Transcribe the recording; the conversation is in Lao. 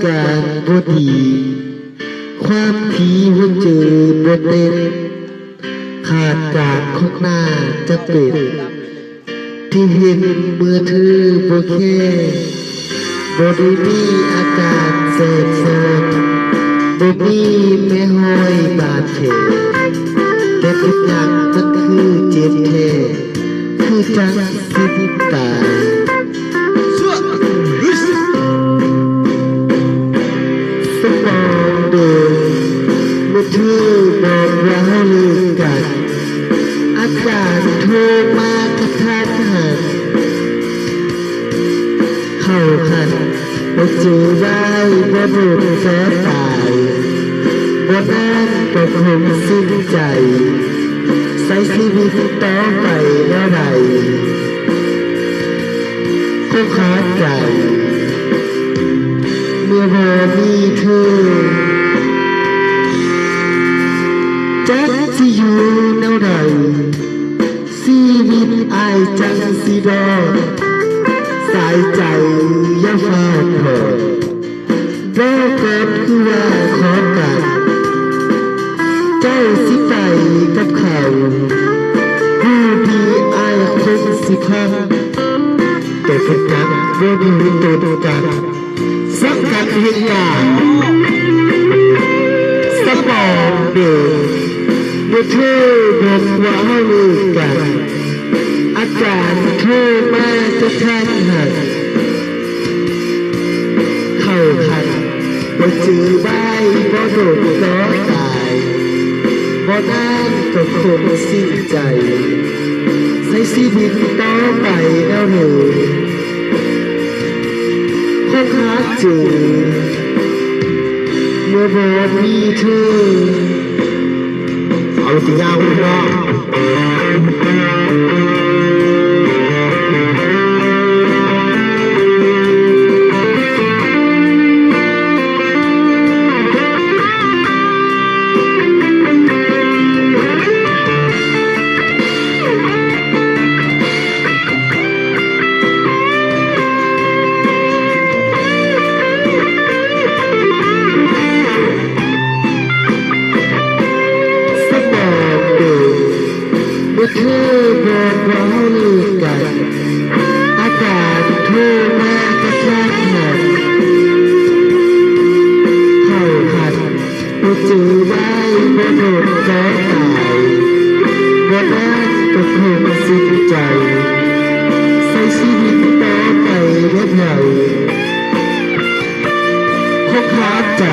ການບໍ່ດີ ຄວາມຖີຫົວໃຈບໍ່ເຕັ້ນ ຂາດການຄົນໜ້າຈຳເປັນ ທີ່ເຫັນເມື່ອເທີບໍ່ແຄ ບໍ່ໄດ້ມີອາການແສບຊ້ອນ ບໍ່ມີແມ່ຮອຍບາດແຜ ແຕ່ເປັນຫຍັງມັນຄືເຈັບແທ້ ຄືຈັ່ງຊິຕາຍ. ສະປອງເດີ ເມື່ອເທີບອກວ່າເຮົາເລີກກັນ ອາຈານໂທມາກະທັນຫັນ ເຂົ້າຄັນ ບໍ່ຈື່ໄວ້ ບໍ່ດົນກໍຕາຍ ບໍ່ນານກໍຄົງສິ້ນໃຈ ໃຊ້ຊີວິດຕໍ່ໄປແນວໃດ ຄົງຄາໃຈ ເມື່ອບໍ່ມີເທີ ຈັກຊິຢູ່ແນວໃດ ຊີວິດອ້າຍຈັ່ງຊິລອດ ສາຍໃຈຢ່າຟ້າວຖອດ ເວົ້າກ່ອນຄືວ່າຂໍກັນ ເຈົ້າຊິໄປກັບເຂົາ ຮູ້ດີອ້າຍຄົງຊິພັງ ແຕ່ເພິ່ນຍັງບໍ່ມີຕົນກັນ ສຳຄັນເຮັດການ ສະປອງເດີ ເມື່ອເທີບອກວ່າເຮົາເລີກກັນ ອາຈານໂທມາກະທັນຫັນ ເຂົ້າຄັນ ບໍ່ຈື່ໄວ້ ບໍ່ດົນກໍຕາຍ ບໍ່ນານກໍຄົງສິ້ນໃຈ ໃຊ້ຊີວິດຕໍ່ໄປແນວເດີ ຄົງຫາເຈີ ເມື່ອບໍ່ມີເທີ. ເອົາຕິຍາວເນາະ. ສະບອກເດີ ເມື່ອເທີບອກວ່າເຮົາເລີກກັນ ອາການໂທມາກະທັນຫັນ ເຮົາຫັນ ບໍ່ຈື່ໄວ້ ບໍ່ດົນກໍຕາຍ ບໍ່ນານກໍຄົງສິ້ນໃຈ ໃຊ້ຊີວິດຕໍ່ໄປແບບໃດ ຄົງຄາໃຈ